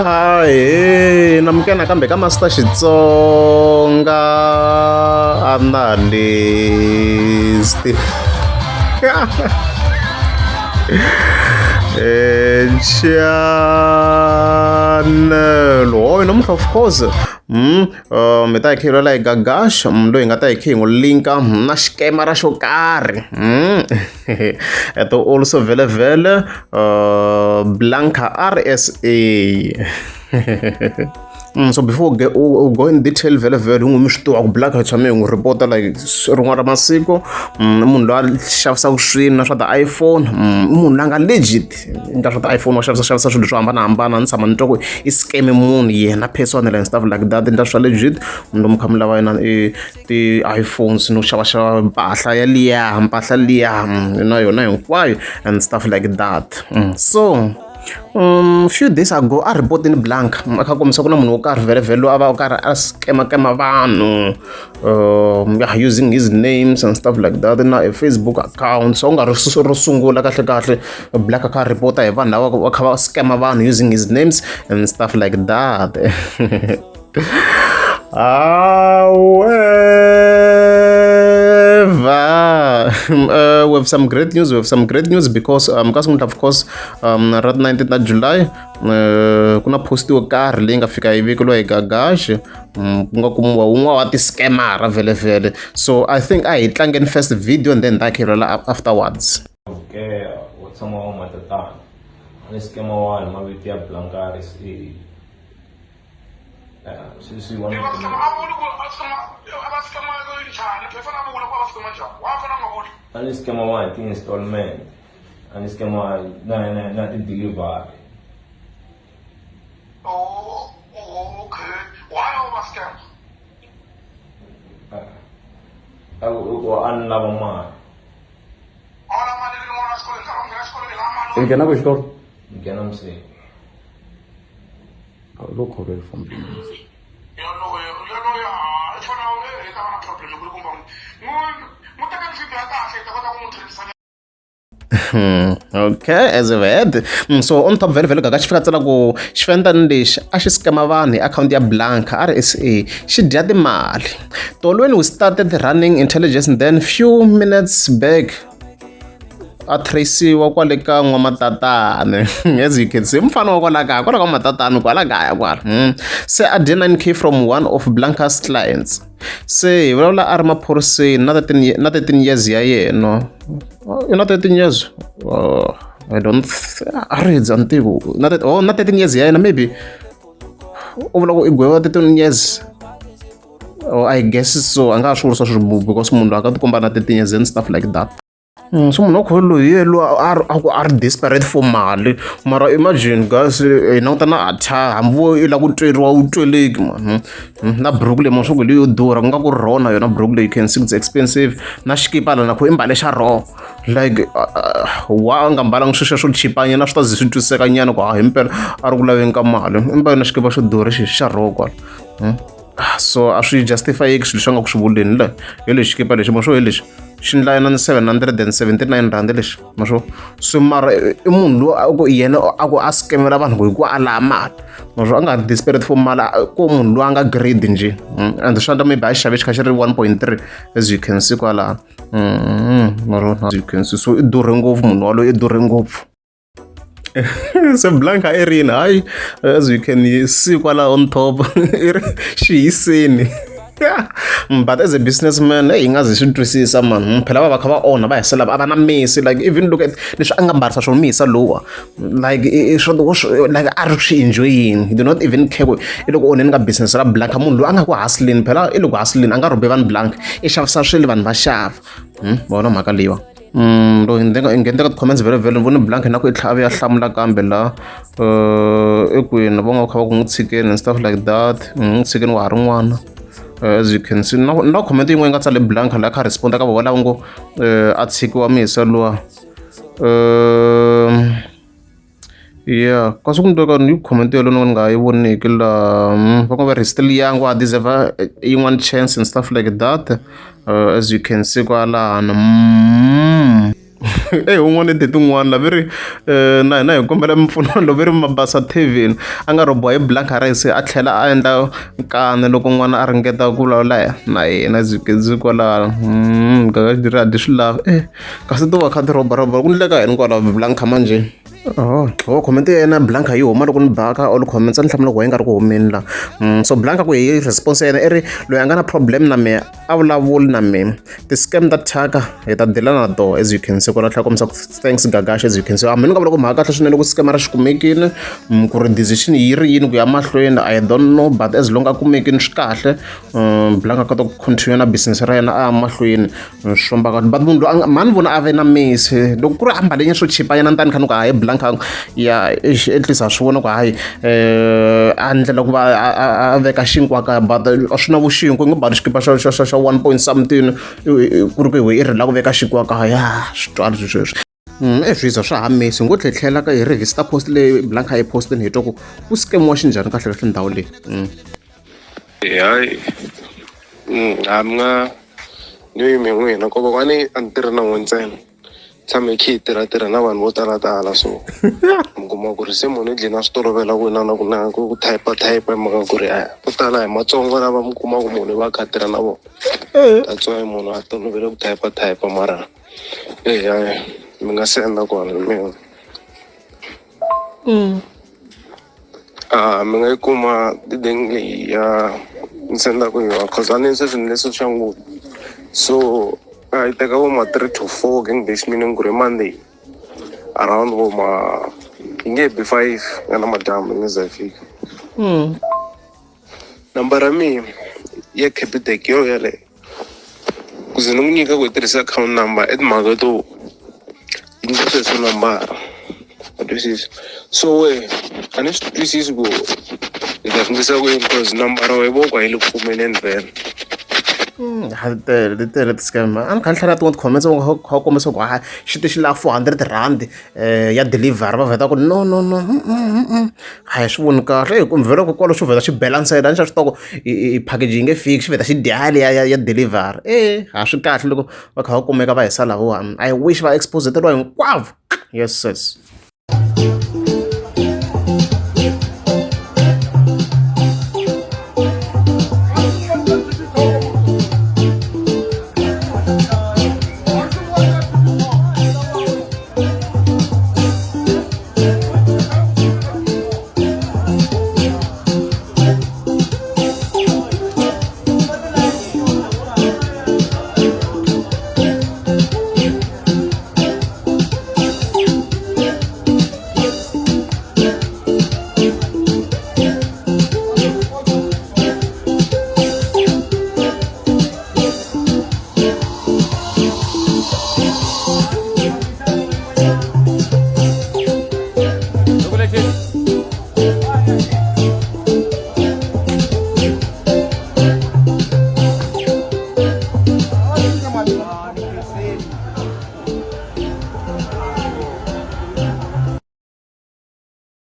Ahee namukela nakambe ka Master Xitsonga Analyst channel hoyi namuntlha of course mi ta hi kha hi lwela hi Gagash loyi hi nga ta hi kha hi n'wi linka na xikemara xo karhi at also vhele vhele Blanca RSA so before we go in detail vhele vhele hi n'wi mi swi tiva ku Blanca hi tshame hi n'wi report-a like rin'wana ra masiku i munhu loyi a xavisaka swilo na swa ti-iPhone i munhu loyi a nga legit endla swa ti-iPhone wa xavisa xavisa swilo swo hambanahambana ni tshama ni twa ku i scam munhu yena personal and stuff like that endla swa legit munhu lomu kha mi lava yena i ti-iPhones no xavaxava mpahla yaliya mpahla liya na yona hinkwayo and stuff like that so few days ago a report-ini Blanca a kha a kombisa ku na munhu wo karhi vhele vhele loyi a va a karhi a scam-akema vanhu yeah, using his names and stuff like that na a Facebook account so nga ri ro sungula kahle kahle Black a kha a report-a hi vanhu lava va kha va scam vanhu using his names and stuff like that. However, we have some great news. We have some great news because kasi of course ra 19 ta July ku na post yo karhi leyi nga fika yi vekeliwa hi Gagash ku nga kumiwa wun'wana wa ti-scammer vhele vhele so I think a hi tlangeni first video and then ta khelela afterwards. Okay, u tshama wa matatana a ni scammer wa hi mavito ya Blanca RSA sweswi wa a vuli ku a scammer a va scammer njhani phela fanele a vula ku a va scammer njhani wa fanele a nga vuli a ni scammer wa hi ti-installment a ni scammer na ti-delivery. Oh, okay, why a va scam? A ku a ni lava mali. A wu lava mali ri n'wana wa xikolo nkarhi wa nghena xikolo i lava mali. I nghena ku xikolo? Ni nghena museni. Lo khove fambini. Yaloye yaloye i fanele hi ta va na problem kulukumba n'wi n'wi tekeni video ya kahle hi ta kota ku n'wi trainisa. Okay, as I've heard. So on top vhele vhele Gagash fika tsala ku xifendani lexi a xi scama vanhu hi akhawunti ya Blanca RSA xi dya timali. Tolweni we started running intelligence and then few minutes back a trace-iwa kwale ka n'wamatatani as you can see mfana wa kwala kaya kwala ka n'wamatatani kwala kaya kwala se a dye 9K from one of Blanca's clients se hi vulavula a ri maphoriseni na 13 na 13 years ya yena i na 13 years oh, I don't a ri dza ntivo na oh na 13 years ya yena maybe u vula ku i gweviwa 13 years. Oh, I guess so a nga ha swi vurisa swi because munhu a ka tikomba na 13 years and stuff like that. So munhu wa kholo loyi hi yena loyi a ri a ku a ri desperate for mali mara imagine guys hi languta na attire hambi wo i lava ku tweriwa wu tweleki man na buruku leyi maswo ku leyo durha ku nga ku ri raw na yona buruku leyi you can see it's expensive na xikipa la na ku i mbale xa raw like wa a nga mbalanga swilo swo chipanyana swi ta ze swi twisiseka nyana ku ha himpela a ri ku laveni ka mali i mbale na xikipa xo durha xi xa raw kwala so a swi justifyeki swilo leswi a nga ku swi vuleni la hi lexi xikipa lexi ma swo hi lexi xi ndla yena ni 779 rand lexi ma swo so mara i munhu loyi a ku yena a ku a scamela vanhu hi ku a lava mali ma swo a nga desperate for mali ko munhu loyi a nga greedy njhe and swi endla maybe a xi xave xi kha xi ri 1.3 as you can see kwalano ma swo as you can see so i durhe ngopfu munhu waloye i durhe ngopfu. Se Blanca i rini hayi as you can see kwala on top i ri xihiseni but as a businessman hi nga ze swi twisisa man phela va va kha va onha va hi sela a va na misi like even look at leswi a nga mbarisa swona misa lowa like swo like a ri swi enjoying he do not even care ku i loko onheni ka business ra Blanca munhu loyi a nga ku hustling phela i le ku hustling a nga rhobi vanhu Blanca i xavisa swilo vanhu va xava vona mhaka leyiwa. Loko hi nghena ka ti-comments vhele vhele ni vone Blanca na ku i tlhela a vuya hlamula kambe la i kwini va nga kha va ku n'wi tshikeni and stuff like that n'wi tshikeni wa ha ri n'wana as you can see na na comment yin'wana yi nga tsale Blanca la kha respond ka vona lava ngo a tshikiwa misa luwa yeah kasi ku ndleka ni comment yaleyo ni nga yi voniki laha va ngo va ri still young wa deserve yin'wana chance and stuff like that as you can see kwalano. Eyi un'wana i date un'wana la ve ri na hina hi kombela mimpfuno loko ve ri Mabasa Tavern a nga rhobiwa hi Blank Rice a tlhela a endla nkani loko n'wana a ringeta ku vulavula na yena byi kwalano ri a dyi swi lava e kasi to va kha ti rhoba rhoba ku ndleka yini kwala Blanca manjhe. Oh, oh comment ya yena Blanca yi huma loko ni baka all comments a ni hlamula ku yi nga ri ku humeni la. So Blanca ku hi response ya yena i ri loyi a nga na problem na mehe a vulavuli na mehe ti-scam ta thyaka hi ta deal na toho as you can see kwala tlhela kombisa ku thanks Gagash as you can see. A mina ni nga vula ku mhaka kahle swinene ku scam ra xi kumekile ku ri decision yi ri yini ku ya mahlweni I don't know but as long a kumekile swi kahle Blanca a kota ku continue na business ra yena a ya mahlweni swi famba kahle but munhu loyi mhani vona a ve na misi loko ku ri a mbale swo chipa yena ntani kha ni ku hayi Blanca ya at least ha swi vona ku hayi a ndlela ku va a veka xinkwa kaya but a swi na vuxinkwa i ngo mbali xikipa xa xa xa xa one point something ku ri ku i ri la ku veka xinkwa kaya swi twali swi sweswo. E swi za swa ha mesi ngo tlhetlhela ka hi register post leyi Blanca yi postini hi twa ku ku scam-iwa xinjhani kahle kahle ndhawu leyi. Hayi a mi nga ni yimi hi n'wina ko kokwani a ni tirhi na n'we ntsena tshame hi khe hi tirhatirha na vanhu vo talatala so mi kuma ku ri se munhu i dlina swi tolovela ku na na ku na ku type type hi mhaka ku ri a vo tala hi matsongo lava mi kuma ku munhu i va a kha a tirha na vona that's why munhu a tolovele ku type type mara eya mi nga senda kona hi mina. A mi nga yi kuma tidenge leyi ya ni sendaka yona cause a ni se swilo leswi swa ngopfu so a yi teka vo ma three to four working days meaning ku ri Monday around vo ma yi nge bi 5 ya namadyambu yi nge za yi fika. Nambara ya mina ya Capitec yo yeleyo ku ze ni n'wi nyika ku hi tirhisa akhawunti number i timhaka to yi nyika sweswo nambara wa twisisa so wehe a ni swi twisisi ku hi ta swi endlisa ku yini cause nambara wa yi voko a yi le ku pfumeleni vhele. Ha ti tele ti tele ti-scam a ni kha ni hlaya na tin'wana ti-comments va kha va kombisa ku hayi xi te xi lava R400 ya delivery va vheta ku no no no a hi swi voni kahle hi kumbe vhela kwalo xo vheta xi bela ntsena a ni xa swi tiva ku i package yi nge fiki xi vheta xi dya liya ya delivery e a swi kahle loko va kha va kumeka va hisa lavawani I wish va expose-teriwa hinkwavo yes sis.